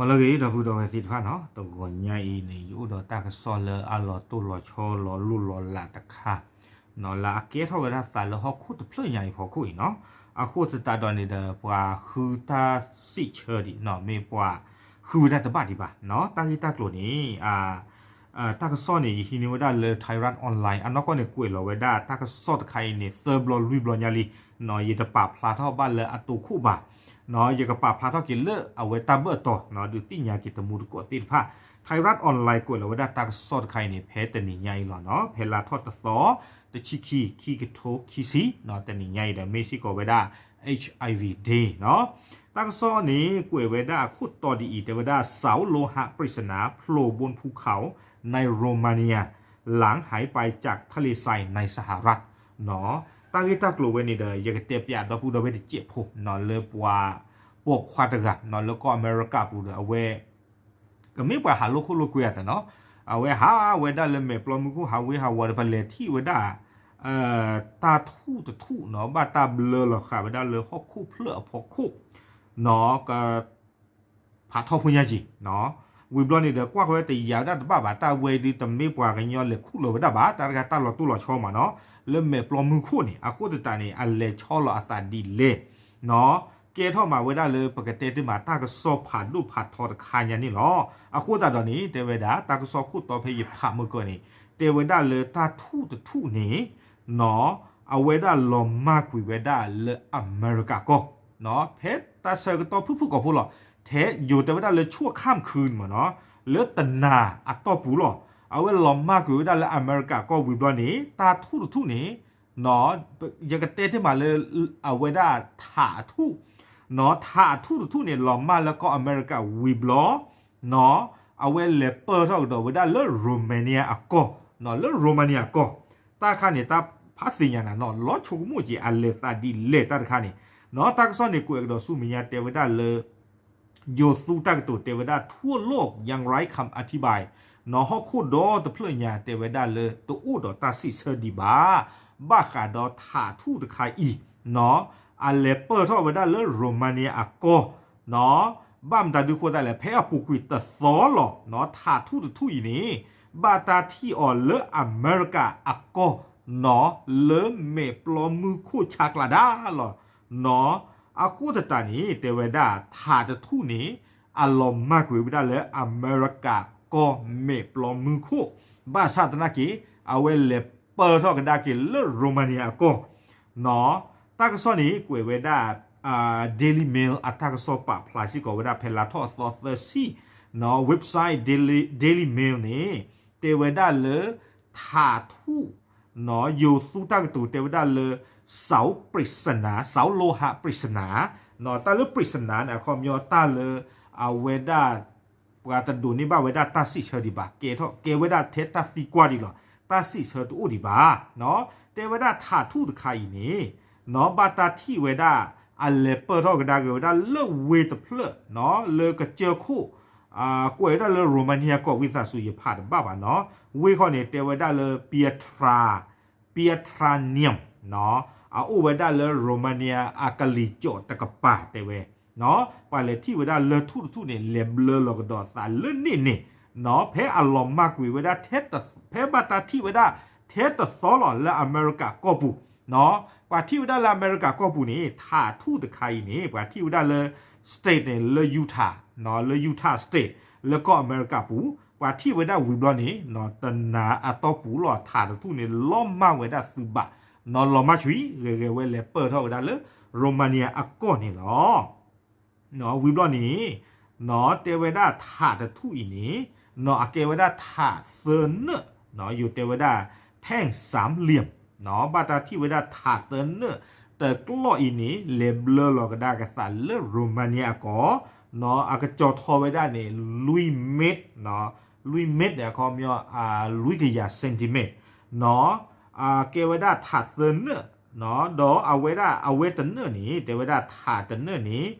လၢအဂ့ၤ ဒီပုၢ်ဒီဝဲၢ်သ့ၣ်တဖၣ်နီၤ, တဂီၤညါအံၤန့ၣ် ယအိၣ်ဒီးတၢ်ကစီၣ်လၢအလီၤတိၢ်လီၤဆီ လီၤလိၢ်လီၤလးတခါ လၢအကဲထီၣ်ဝဲဒၣ်သးလၢဟီၣ်ခိၣ်တဖျၢၣ်ညါအံၤဖီခိၣ်အံၤနီၤ. အဃိသတးဒီးန့ၣ်ဒီး ပှၤဃုတၢ်စံးဆၢဒံးနီၤ, မ့ၢ်ပှၤဃုဝဲဒၣ်တဘၣ်ဒံးဘၣ်နီၤ. တၢ်ဂ့ၢ်တၢ်ကျိၤန့ၣ် တၢ်ကစီၣ်န့ၣ် ယဟံးန့ၢ်ဝဲဒၣ်လၢ Thairath Online အနီၢ်ကီၢ်န့ၣ် ကွဲးလီၤဝဲဒၣ်တၢ်ကစီၣ်တခါအံၤန့ၣ် သၢဘျီလွံၢ်ဘျီညါလံနီၤ. ယတပာ်ဖျါထီၣ်ဘၣ်လၢအတိခိၣ်ဘၣ်နီၤ, ယကပာ်ဖျါထီၣ်က့ၤလၢအဝဲတၢ်ဘၢၣ်တီၤနီၤ, ဒုးသ့ၣ်ညါက့ၤတမူတကိးသ့ၣ်တဖၣ်. Thairath Online ကွဲးလီၤဝဲဒၣ်တၢ်ကစီၣ်တခါအံၤန့ၣ် ဖဲတနံၤညါအံၤလီၤနီၤ, ဖဲလါထီၣ်တသီ တဆံခံ ခံကထိခံဆံနီၤ, တနံၤညါအံၤဒီး မ့ၢ်စ့ၢ်ကီးဝဲဒၣ် HIV Day နီၤ. တၢ်ကစီၣ်န့ၣ် ကွဲးဝဲဒၣ်အခိၣ်တီဒ်အံၤ တဲဝဲဒၣ် เสาโลหะปริศนาโผล่บนภูเขาในโรมาเนีย หลังหายไปจากทะเลทรายในสหรัฐ နီၤ. တၢ်ဂ့ၢ်တၢ်ကျိၤဝဲန့ၣ်ဒီး ယကတဲပျးဒီပုၢ်ဒီဝဲၢ်တစဲးဖိနီၤ, လၢပှၤပိာ်ခွါတဂၤနီၤ, လၢကီၢ်အမဲရကၤပူၤဒီး အဝဲ ကမ့ၢ်ပှၤဟးလိာ်ခိၣ်လိာ်ကွဲအသးနီၤ, အဝဲဟးဝဲဒၣ်လၢမဲာ်ပျီမုၢ်ခိၣ် ဟးဝ့ၤဟးဝီၤဒီး ပလဲၤထံၣ်ဝဲဒၣ် တၢ်ထူၣ်တထူၣ်နီၤ, ဘၣ်တၢ်ဘျၢလီၤဃာ်ဝဲဒၣ်လၢဟီၣ်ခိၣ်ဖျၢၣ်အဖီခိၣ်နီၤ, က ဖးထီဖိညါက့ၤနီၤ. ဝံၤဘျီန့ၣ်ဒီး ကွၢ်ဃီဝဲတယာ်ဝဲဒၣ်တဘၣ်ဘၣ်, တၢ်ဝဲဒုးတမ့ၢ်ပှၤကညီလဲၤခူၣ်လီၤဝဲဒၣ်ဘၣ်, တၢ်တခါတၢ်လီၤတိၢ်လီၤဆီမးနီၤ, လၢမဲာ်ပျီမုၢ်ခိၣ်န့ၣ်. အဃိသတးန့ၣ် အလဲၤဆီလီၤအသးဒ်လဲၣ်နီၤ, ကဲထီၣ်မးဝဲဒၣ်လၢ ပကတဲတ့ၢ်မး တၢ်ကစီၣ်ဖးဒိၣ်ဖးထီတခါညါန့ၣ်လီၤ. အဃိသတးဒီးန့ၣ် တဲဝဲဒၣ် တၢ်ကစီၣ်ခိၣ်တီဖဲယဖးမုၢ်ကၢန့ၣ် တဲဝဲဒၣ်လၢတၢ်ထူၣ်တထူၣ်န့ၣ်နီၤ, အဝဲဒၣ်လီၤမၢ်ကွံာ်ဝဲဒၣ်လၢအမဲရကၤကီၢ်နီၤ, ဖဲတၢ်ဆၢကတီၢ်ဖုၣ်ဖုၣ်ကိာ်ဖိလီၤ, ထဲယိၤတဲဝဲဒၣ်လၢ ชั่วข้ามคืน မးနီၤ, လၢတနၤအတီၢ်ပူၤလီၤ, အဝဲလီၤမၢ်ကွံာ်ဝဲဒၣ်လၢအမဲရကၤကီၢ်ဝံၤဘျီန့ၣ် တၢ်ထူၣ်တထူၣ်န့ၣ် ယကတဲတ့ၢ်မးလၢ အဝဲဒၣ်ထးအထူၣ်နီၤ, ထးအထူၣ်တထူၣ်န့ၣ် လီၤမၢ်လၢကီၢ်အမဲရကၤဝံၤဘျီနီၤ, အဝဲလဲၤပၢၢ်ထီၣ်ကဒီးဝဲဒၣ်လၢ Romania အကီၢ်နီၤ, လၢ Romania အကီၢ်. တၢ်ခါန့ၣ် တၢ်ဖးသ့ၣ်ညါနၤနီၤ, လီၤဆိကမိၣ်က့ၤ အလဲၤသးဒ်လဲၣ်တၢ်တခါန့ၣ်နီၤ. တၢ်ကစီၣ်န့ၣ် ကွဲးကဒီးဆူမဲာ်ညါတဲဝဲဒၣ်လၢ ယိၤသူတၢ်ကတိၤတဲဝဲဒၣ် ทั่วโลกยังไร้คำอธิบาย နီၤ, ဟီၣ်ခိၣ်ဒီတဖျၢၣ်ညါ တဲဝဲဒၣ်လၢတအိၣ်ဒီးတၢ်စံးဆၢဒံးဘၣ် ဘၣ်ဃးဒီးထးထူၣ်တခါအံၤနီၤ, အလဲၤပၢၢ်ထီၣ်ဝဲဒၣ်လၢ Romania အကီၢ်နီၤ. ဘၣ်မတၤဒုးဃိသတးလဲၣ်, ဖဲအပူၤကွံာ်တသီလီၤနီၤ, ထးထူၣ်တထူၣ်အံၤန့ၣ် ဘၣ်တၢ်ထံၣ်အီၤလၢအမဲရကၤအကီၢ်နီၤ, လၢမဲာ်ပျီမုၢ်ခိၣ်ဆါကျါဒၣ်လီၤနီၤ. အဃိသတးန့ၣ် တဲဝဲဒၣ်ထးတထူၣ်န့ၣ် အလီၤမၢ်ကွံာ်ဝဲဒၣ်လၢအမဲရကၤကီၢ်မဲာ်ပျီမုၢ်ခိၣ်, ဘၣ်ဆၣ်သနာ်က့ အဝဲလဲၤပၢၢ်ထီၣ်ကဒါက့ၤလၢ Romania အကီၢ်နီၤ. တၢ်ကစီၣ်န့ၣ် ကွဲးဝဲဒၣ် Daily Mail အတၢ်ကစီၣ်ပာ်ဖျါစ့ၢ်ကီးဝဲဒၣ် ဖဲလါထီၣ်အသီသၢဆံနီၤ, website Daily Mail န့ၣ် တဲဝဲဒၣ်လၢ ထးထူၣ်နီၤ, ယိၤသူတၢ်ကတိၤတဲဝဲဒၣ်လၢ เสาปริศนา เสาโลหะปริศนา နီၤ, တၢ်လၢ ပရိစနၤ န့ၣ် အခီပညီတၢ်လၢ အဝဲဒၣ် ပှၤတဒိးန့ၢ်ဘၣ်ဝဲဒၣ်တၢ်စံးဆၢဒံးဘၣ်, ကဲထီၣ် ကဲဝဲဒၣ်ထဲတၢ်သံကွၢ်ဒံးလီၤ, တၢ်စံးဆၢတအိၣ်ဒံးဘၣ်နီၤ. တဲဝဲဒၣ်ထးထူၣ်တခါအံၤန့ၣ်နီၤ, ဘၣ်တၢ်ထံၣ်ဝဲဒၣ် အလဲၤပၢၢ်ထီၣ်ကဒါက့ၤဝဲဒၣ်လၢဝ့ၢ်တဖျၢၣ်နီၤ, လၢကစၢၢ်ခိၣ် ကွဲးဝဲဒၣ်လၢ Romania ကီၢ် ဝံသးစူၤ ယဖးတဘၣ်ဘၣ်နီၤ. ဝ့ၢ်ခီန့ၣ် တဲဝဲဒၣ်လၢ Piatra Piatra Neamț နီၤ, အအိၣ်ဝဲဒၣ်လၢ Romania အကလံၤကၠီၣ်တကပၤတဲဝဲနီၤ. ပှၤလဲၤထံၣ်ဝဲဒၣ်လၢထူၣ်တထူၣ်န့ၣ် လဲၤဘျၢလီၤကဒီးသးလၢန့ၣ်န့ၣ်နီၤ, ဖဲအလီၤမၢ်ကွံာ်ဝဲဒၣ် ဖဲဘၣ်တၢ်ထံၣ်ဝဲဒၣ်ထဲတသီလီၤ လၢအမဲရကၤကီၢ်ပူၤနီၤ. ပှၤထံၣ်ဝဲဒၣ်လၢအမဲရကၤကီၢ်ပူၤန့ၣ် ထးထူၣ်တခါအံၤန့ၣ် ပှၤထံၣ်ဝဲဒၣ်လၢ state န့ၣ် လၢ Utah နီၤ, လၢ Utah State လၢကီၢ်အမဲရကၤပူၤ, ပှၤထံၣ်ဝဲဒၣ်ဝံၤဘျီန့ၣ်နီၤ, တနၤအတီၢ်ပူၤလီၤ ထးတထူၣ်န့ၣ် လီၤမၢ်ဝဲဒၣ်သုးဘၣ်နီၤ, လီၤမၢ်ဆှံ ဂဲၤဂဲၤဝဲလဲၤပၢၢ်ထီၣ်ဝဲဒၣ်လၢ Romania အကီၢ်န့ၣ်လီၤ. ဝံၤဘျီန့ၣ်နီၤ, တဲဝဲဒၣ်ထးတထူၣ်အံၤန့ၣ်နီၤ, အကဲဝဲဒၣ်ထးသၢနၢၣ်နီၤ, ယိၤတဲဝဲဒၣ် แท่งสามเหลี่ยม နီၤ, ဘၣ်တၢ်ထံၣ်ဝဲဒၣ်ထးသၢနၢၣ်တကျီၢ်အံၤန့ၣ် လဲၤဘျၢလီၤကဒါက့ၤသးလၢ Romania အကီၢ်နီၤ, အကစီၤထီဝဲဒၣ်န့ၣ် လွံၢ်မ့ၢ်နီၤ, လွံၢ်မ့ၢ်န့ၣ် အခီပညီ လွံၢ်ကယၤ centimeter နီၤ, ကဲဝဲဒၣ်ထးသၢနၢၣ်နီၤ, ဒီးအဝဲဒၣ် အဝဲတနၢၣ်န့ၣ် တဲဝဲဒၣ်ထးတနၢၣ်န့ၣ်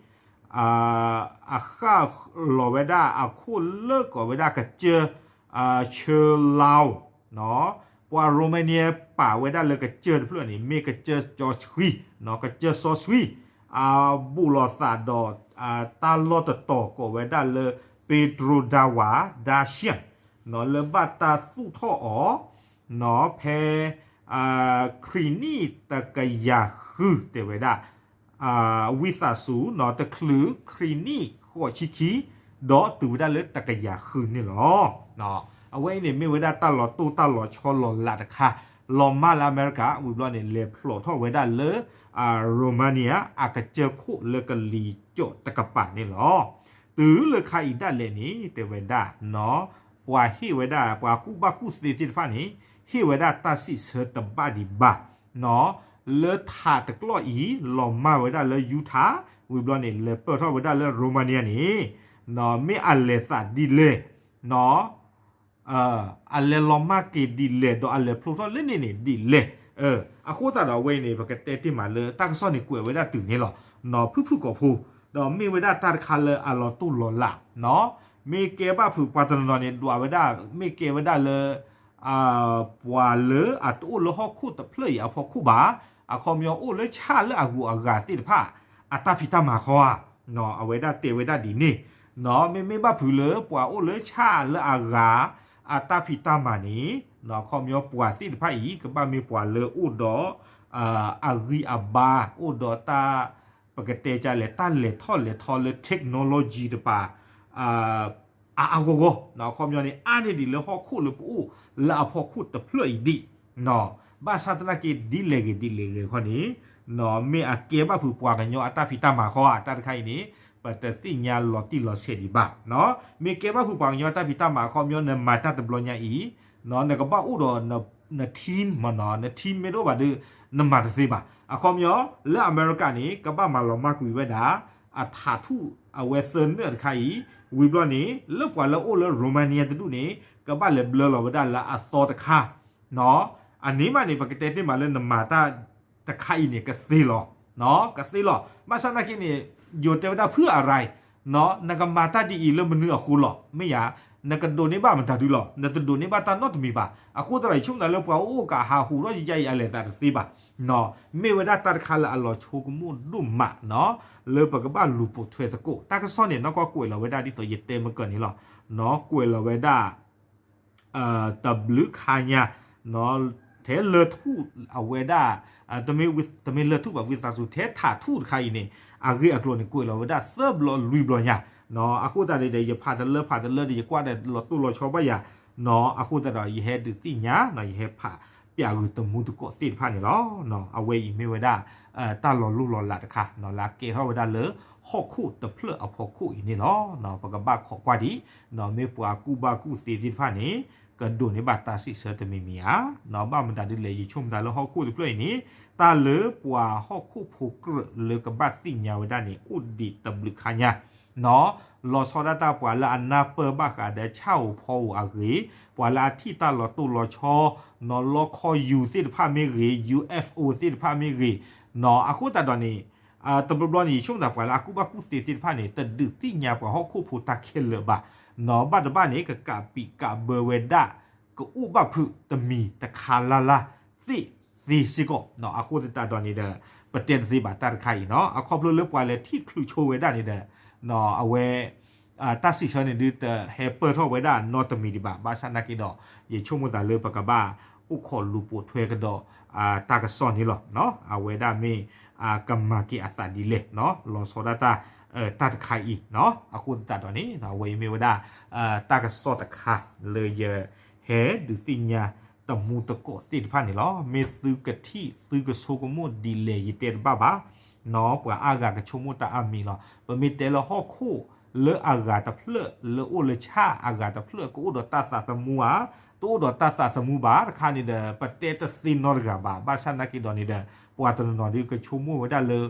အဃၣ်လီၤဝဲဒၣ်အခိၣ်လၢကိးဝဲဒၣ်ကစၢၢ် ဆၢလါအိၣ်နီၤ, ပှၤ Romania ပာ်ဝဲဒၣ်လၢကစၢၢ်တဖျၢၣ်န့ၣ် မ့ၢ်ကစၢၢ်စီဆှံနီၤ, ကစၢၢ်စီဆှံ အဘူးလိာ်သးဒီး တၢ်လီၢ်တတီၤကိးဝဲဒၣ်လၢ Pedro Dawar Dashyan လၢဘၣ်တၢ်သူၣ်ထီၣ်အီၤ ဖဲ ခရံာ်နံၣ်တကယၤဃု တဲဝဲဒၣ် ဝံသးစူၤ တချုးခရံာ်နံၣ်ဃိးဆံခံ ဒီးတုၤဝဲဒၣ်လၢတကယၤဃုန့ၣ်လီၤ. အဝဲအံၤန့ၣ် မ့ၢ်ဝဲဒၣ်တၢ်လီၤတိၢ်တၢ်လီၤဆီလီၤလးတခါ လီၤမၢ်လၢအမဲရကၤ ဝံၤဘျီန့ၣ် လဲၤဖျိးထီၣ်ဝဲဒၣ်လၢ Romania အကစၢၢ်ခိၣ်လၢကလံၤစိးတကပၤန့ၣ်လီၤ. တုၤလၢခါအံၤဒၣ်လဲာ်န့ၣ် တဲဝဲဒၣ် ပှၤဟ့ၣ်ဝဲဒၣ် ပှၤကူၣ်ဘၣ်ကူၣ်သ့သ့ၣ်တဖၣ်န့ၣ် ဟ့ၣ်ဝဲဒၣ်တၢ်စံးဆၢတဘၣ်ဒံးဘၣ် လၢထးတကျီၢ်အံၤ လီၤမၢ်ဝဲဒၣ်လၢ Utah ဝံၤဘျီန့ၣ် လဲၤပၢၢ်ထီၣ်ဝဲဒၣ်လၢ Romania န့ၣ် မ့ၢ်အလဲၤသးဒ်လဲၣ် အလဲၤလီၤမၢ်က့ၤဒ်လဲၣ် ဒီးအလဲၤဖျိးထီၣ်လၢန့ၣ်န့ၣ်ဒ်လဲၣ်. အဃိသတးဒီးအဝဲအံၤန့ၣ် ပကတဲတ့ၢ်မးလၢတၢ်ကစီၣ်န့ၣ်ကွဲးဝဲဒၣ်တုၤန့ၣ်လီၤ. ဖုၣ်ဖုၣ်ကိာ်ဖိ ဒီးမ့ၢ်ဝဲဒၣ်တၢ်တခါလၢအလီၤတိၢ်လီၤလး မ့ၢ်ကဲဘၣ်ဖုးပှၤတနီၤနီၤန့ၣ် ဒွးဝဲဒၣ် မ့ၢ်ကဲဝဲဒၣ်လၢ ပှၤလၢအတအိၣ်လၢဟီၣ်ခိၣ်တဖျၢၣ်အံၤအဖီခိၣ်ဘၣ်, အခီပညီအိၣ်လၢဆၣ်လၢအဂုၤအဂၤသ့ၣ်တဖၣ် အတၢ်ဖံးတၢ်မၤဃီဧါ. အဝဲဒၣ်တဲဝဲဒၣ်ဒ်န့ၣ်, မ့မ့ၢ်ဘၣ်ဖုးလၢပှၤအိၣ်လၢဆၣ်လၢအဂၤ အတၢ်ဖံးတၢ်မၤန့ၣ် အခီပညီပှၤသ့ၣ်တဖၣ်အံၤ ကဘၣ်မ့ၢ်ပှၤလၢအိၣ်ဒီး အဂံၢ်အဘါ အိၣ်ဒီးတၢ် ပကတဲကလဲၣ် တၢ်လဲၤထီၣ်လဲၤထီလၢ technology တပၤ အါအါဂီၢ်ဂီၢ်, အခီပညီန့ၣ် အါန့ၢ်ဒံးလၢဟီၣ်ခိၣ်လၢပအိၣ်လၢအဖီခိၣ်တဖျၢၣ်အံၤဒံး, ဘၣ်ဆၣ်သနာ်က့ဒ်လဲၣ်ဂ့ၤဒ်လဲၣ်ဂ့ၤခီန့ၣ်, မ့ၢ်အကဲဘၣ်ဖုးပှၤကညီအတၢ်ဖံးတၢ်မၤဃီဧါ တၢ်တခါအံၤန့ၣ် ပတသ့ၣ်ညါလီၤတံၢ်လီၤဆဲးဒံးဘၣ်. မ့ၢ်ကဲဘၣ်ဖုးပှၤကညီအတၢ်ဖံးတၢ်မၤ အခီပညီနမၤတၢ်တဘျီညါအံၤ, နကဘၣ်အိၣ်ဒီးန team မ့ၢ်နီၤ န team မ့ၢ်တအိၣ်ဘၣ်ဒီး နမၤတသ့ဘၣ်. အခီပညီ လၢအမဲရကၤန့ၣ် ကဘၣ်မၤလီၤမၢ်ကွံာ်ဝဲဒၣ် အထးထူၣ်အဝဲသၢနၢၣ်တခါအံၤ, ဝံၤဘျီန့ၣ် လၢပှၤလၢအိၣ်လၢ Romania တဒူၣ်န့ၣ် ကဘၣ်လဲၤဘျၢလီၤဝဲဒၣ်လၢအသီတခါ အန့ၣ်မးန့ၣ် ပကတဲတ့ၢ်မးလၢနမၤတၢ်တခါအံၤန့ၣ် ကသ့လီၤ, ကသ့လီၤ. ဘၣ်ဆၣ်သနာ်က့န့ၣ် ယိၤတဲဝဲဒၣ်ဖုအရၤ နကမၤတၢ်ဒ်အံၤလၢမနုၤအဃိလီၤ. မ့ၢ်ယၤ နကဒိးန့ၢ်ဘၣ်မတၤဒုလီၤ. နတဒိးန့ၢ်ဘၣ်တၢ်နီတမံၤဘၣ်. အဃိသတးဒီး ယဆိကမိၣ်သးလၢပှၤအိၣ်ကဟးဟူးထီၣ်ယယါအံၤအလဲၤသးတသ့ဘၣ်. မ့ၢ်ဝဲဒၣ်တၢ်တခါလၢအလီၤဆိကမိၣ်ဒိၣ်မးနီၤ လၢပကဘၣ်လူၤပိာ်ထွဲသကိး တၢ်ကစီၣ်န့ၣ် နီၢ်ကီၢ်ကွဲးလီၤဝဲဒၣ်ဒ်သိးယတဲမုၢ်ကၢၢ်န့ၣ်လီၤ. ကွဲးလီၤဝဲဒၣ် တဘျုးခါညါ ထဲလၢထူၣ်အဝဲဒၣ် တမ့ၢ်လၢထူၣ်ဘၣ် ဝံသးစူၤ ထဲထးထူၣ်တခါအံၤန့ၣ် အဂ့ၢ်အကျိၤန့ၣ် ကွဲးလီၤဝဲဒၣ်သၢဘျီလွံၢ်ဘျီညါ. အဃိသတးဒီး ယဖးတလၢဖးတလၢဒီး ယကွၢ်ဒီးလီၤတိၢ်လီၤဆီဘၣ်ယၤ. အဃိသတးဒီး ယဟဲဒုးသ့ၣ်ညါ ယဟဲဖးပျးဂုာ်တမူတကိးသ့ၣ်တဖၣ်န့ၣ်လီၤ. အဝဲအံၤမ့ၢ်ဝဲဒၣ် တၢ်လီၤလိၢ်လီၤလးတခါ လၢအကဲထီၣ်ဝဲဒၣ်လၢ ဟီၣ်ခိၣ်တဖျၢၣ်အဖီခိၣ်အံၤန့ၣ်လီၤ. ပကဘၣ်ခိးကွၢ်ဒံး မ့ၢ်ပှၤကူၣ်ဘၣ်ကူၣ်သ့သ့ၣ်တဖၣ်န့ၣ် ကဒိးန့ၢ်ဘၣ်တၢ်စံးဆၢတမံၤမံၤဧါ. ဘၣ်မတၤဒ်လဲၣ် ယဆိကမိၣ်သးလၢဟီၣ်ခိၣ်တဖျၢၣ်အံၤန့ၣ် တၢ်လၢပှၤဟီၣ်ခိၣ်ဖိကြၢးလၢကဘၣ်သ့ၣ်ညါဝဲဒၣ်န့ၣ် အိၣ်ဒံးတဘျုးခါညါ လီၤဆီဒၣ်တၢ်ပှၤလၢအနၢ်ပၢၢ်ဘၣ်ဃးဒီးဆၣ်ဧိၤဖီဧိၤအဂ့ၢ်, ပှၤလၢအထံၣ်တၢ်လီၤတိၢ်လီၤဆီ နီၤလီခီယူၤသ့ၣ်တဖၣ်မ့ၢ်ဂ့ၤ, UFO သ့ၣ်တဖၣ်မ့ၢ်ဂ့ၤ, နီၤအဃိသတးဒီးန့ၣ် တဘျီဘျီန့ၣ် ယဆိကမိၣ်သးပှၤလၢအကူၣ်ဘၣ်ကူၣ်သ့သ့ၣ်တဖၣ်န့ၣ် တဒုးသ့ၣ်ညါပှၤဟီၣ်ခိၣ်ဖိတၢ်ခဲလၢာ်ဘၣ်, နီၤဘၣ်တဘၣ်န့ၣ် ကကးပံးကးဘၢဝဲဒၣ် ကအိၣ်ဘၣ်ဖုးတမံၤတခါလၢ်လၢ်သ့ၣ်သ့စ့ၢ်ကီး, အဃိသတးဒီးန့ၣ်ဒီး ပတဲတသ့ဘၣ်တၢ်တခါအံၤနီၤ အခီဖျိလၢပှၤလဲၤထံၣ်ချုးဆိဝဲဒၣ်န့ၣ်ဒီး အဝဲ တၢ်စံးဆၢန့ၣ်ဒုးတဟဲပၢၢ်ထီၣ်ဝဲဒၣ်နီတမံၤဒံးဘၣ်. ဘၣ်ဆၣ်သနာ်က့ဒီး ယဆိကမိၣ်သးလၢပကဘၣ်အိၣ်ခိးလူၤပိာ်ထွဲကဒီး တၢ်ကစီၣ်န့ၣ်လီၤ. အဝဲဒၣ်မ့ၢ် ကမၤက့ၤအသးဒ်လဲၣ် လီၤဆီဒၣ်တၢ် တၢ်တခါအံၤ အဃိသတးဒီးန့ၣ် အဝဲအံၤမ့ၢ်ဝဲဒၣ် တၢ်ကစီၣ်တခါလၢယဟဲဒုးသ့ၣ်ညါတမူတကိးသ့ၣ်တဖၣ်န့ၣ်လီၤ. မ့ၢ်သုကထံၣ်သုကဆိကမိၣ်ဒ်လဲၣ်ယတဲတဘၣ်ဘၣ် နီၤပှၤအါဂၤကဆိကမိၣ်တၢ်အါမံၤလီၤ. ပမ့ၢ်တဲလၢဟီၣ်ခိၣ်လၢအဂၤတဖျၢၣ် လၢအိၣ်လၢဆၣ်အဂၤတဖျၢၣ် ကအိၣ်ဒီးတၢ်သးသမူဧါ, တအိၣ်ဒီးတၢ်သးသမူဘၣ်တခါန့ၣ်ဒီး ပတဲတသ့နီတဂၤဘၣ်. ဘၣ်ဆၣ်သနာ်က့ဒီးန့ၣ်ဒီး ပှၤတနီၤနီၤဒုးကဆိကမိၣ်ဝဲဒၣ်လၢ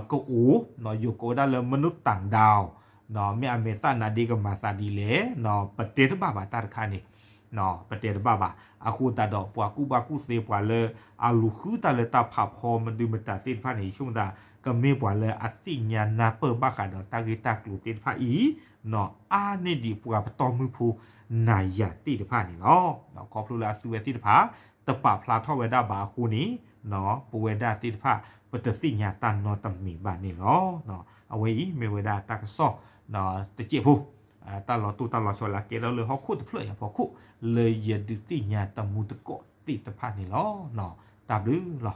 ကအိၣ် ယိၤကိးဝဲဒၣ်လၢ မနုၤတၢ်ဒၢ မ့ၢ်အမဲာ်သၣ်နါဒ့ကမၤသးဒ်လဲၣ် ပတဲတဘၣ်ဘၣ်တၢ်တခါန့ၣ် ပတဲတဘၣ်ဘၣ်. အဃိသတးဒီး ပှၤကူၣ်ဘၣ်ကူၣ်သ့ပှၤလၢ အလူၤဃုတၢ်လၢတၢ်ဖးဖီမဒုမတၤသ့ၣ်တဖၣ်န့ၣ် ယဆိကမိၣ်သး ကမ့ၢ်ပှၤလၢအသ့ၣ်ညါနၢ်ပၢၢ်ဘၣ်ဃးဒီးတၢ်ဂ့ၢ်တၢ်ကျိၤသ့ၣ်တဖၣ်အံၤ အါန့ၢ်ဒံးပှၤပတီၢ်မုၢ်ဖိနၤယၤသ့ၣ်တဖၣ်န့ၣ်လီၤ. ခီဖျိလၢအသုဝဲသ့ၣ်တဖၣ် တပာ်ဖျါထီၣ်ဝဲဒၣ်ဘၣ်အဃိန့ၣ် ပဝဲဒၣ်သ့ၣ်တဖၣ် ပတသ့ၣ်ညါတၢ်နီတမံၤဘၣ်န့ၣ်လီၤ. အဝဲအံၤမ့ၢ်ဝဲဒၣ်တၢ်ကစီၣ် တစဲးဖိ တၢ်လီၤတိၢ်တၢ်လီၤဆီလၢအကဲထီၣ်လၢဟီၣ်ခိၣ်တဖျၢၣ်အံၤအဖီခိၣ် လၢယဒုးသ့ၣ်ညါတမူတကိးသ့ၣ်တဖၣ်န့ၣ်လီၤ. တၢ်ဘျုးလီၤ.